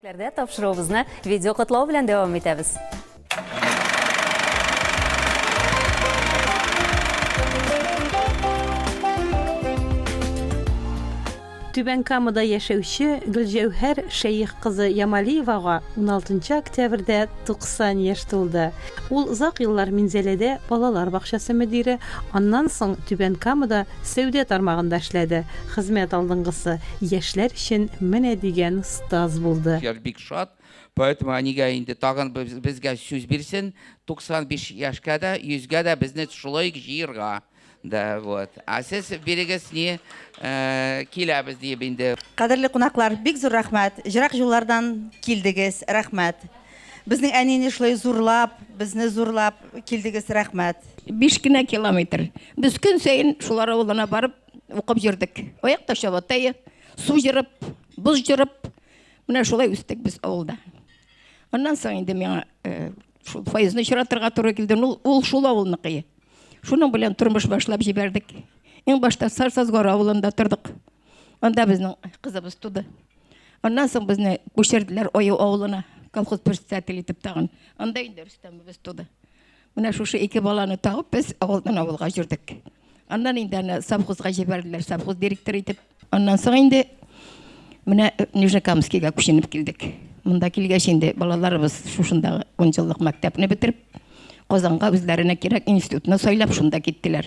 Ләрдә тапшыруыбызны видео котлау белән дәвам итәбез. Түбән Камада яшәүче Гөлҗәүһәр Шәех кызы Ямалиевага 16 октябрьдә 90 яшь тулды. Ул озак еллар Минзәләдә балалар бакчасы мөдире, аннан соң Түбән Камада сәүдә тармагында эшләде. Хезмәт алдынгысы, яшьләр өчен менә дигән остаз булды. Я бик шат, поэтому әнигә инде тагын безгә сүз бирсен, 95 яшькә дә, 100гә дә безне шулай ук җыерга. Да, вот. А сез бирегез ни, киләбез диеп инде. Кадерле кунаклар, бик зур рәхмәт. Җырак юллардан килдегез, рәхмәт. Безнең әнине шулай зурлап, безне зурлап килдегез, рәхмәт. 5 кенә километр. Без көн саен шулар авылына барып укып йөрдек. Аякта чабата, су җырып, боз җырып, менә шулай үстек без авылда. Аннан соң инде миңа шул Фаизны очратырга туры килде. Ул шул авылныкы. Шуның белән тормыш башлап җибәрдек. Иң башта Сарсазгор авылында тордык. Анда безнең кызыбыз туды. Аннан соң безне күчерделәр Аю авылына, колхоз председателе итеп тагын. Анда инде Рөстәмебез туды. Менә шушы ике баланы табып без авылдан авылга йөрдек. Аннан инде аны совхозга җибәрделәр, совхоз директоры итеп. Аннан соң инде менә Нижнекамскийга күченеп килдек. Монда килгәч инде балаларыбыз шушындагы 10 еллык мәктәпне бетереп, Казанга үзләренә кирәк институтны сайлап шунда киттеләр.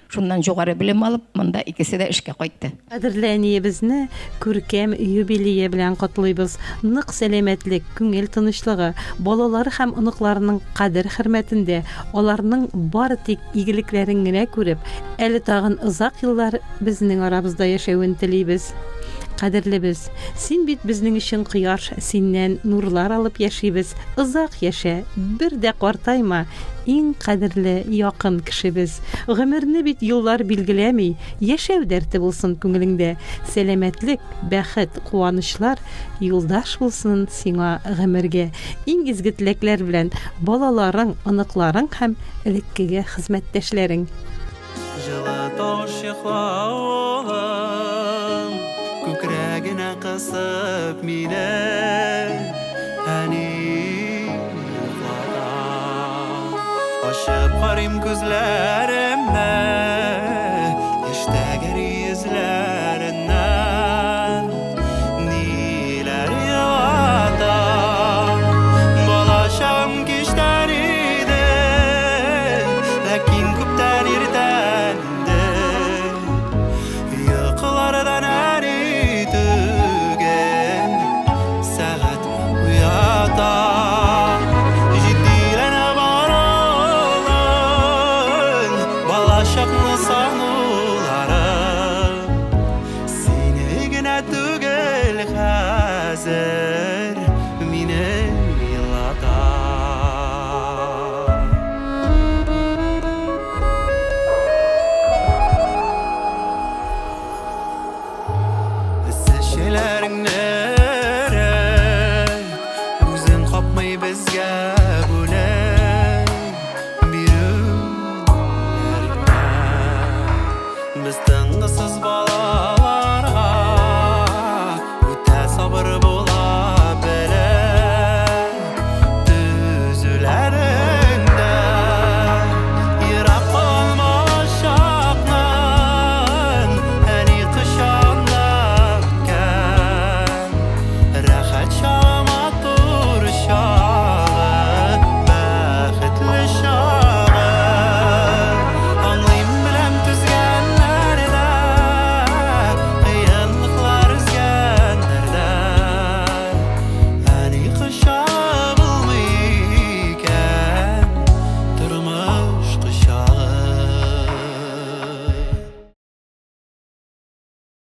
Шуннан югары белем алып, монда икесе дә эшкә кайтты. Кадерле әниебезне күркәм юбилее белән котлыйбыз. Нык сәламәтлек, күңел тынычлыгы, балалары һәм оныкларының кадер-хөрмәтендә, аларның бары тик игелекләрен генә күреп, әле тагын озак еллар безнең арабызда яшәвен телибез. Кадерлебез, син бит безнең өчен кояш, синнән нурлар алып яшибез. Озак яшә, бер дә картайма, иң кадерле, якын кешебез. Гомерне бит юллар билгеләми, яшәү дәрте булсын күңелеңдә. Сәламәтлек, бәхет, куанычлар юлдаш булсын сиңа гомергә. Иң изге теләкләр белән, балаларың, оныкларың һәм элеккеге хезмәттәшләрең. Җылы тавыш йокла, улым, Күкрәгенә кысып мине, Әни йоклата. Ачып карыйм күзләремне, Яшь тәгәри йөзләреннән. Ниләр елата? Балачагым кичтән иде, Ләкин күптән иртән инде. Йокылардан әни түгел, Сәгать уята. Җитдиләнә бара улым, Балачакны сагынулары. Сине генә түгел хәзер мине елата. Эссе чәйләреңне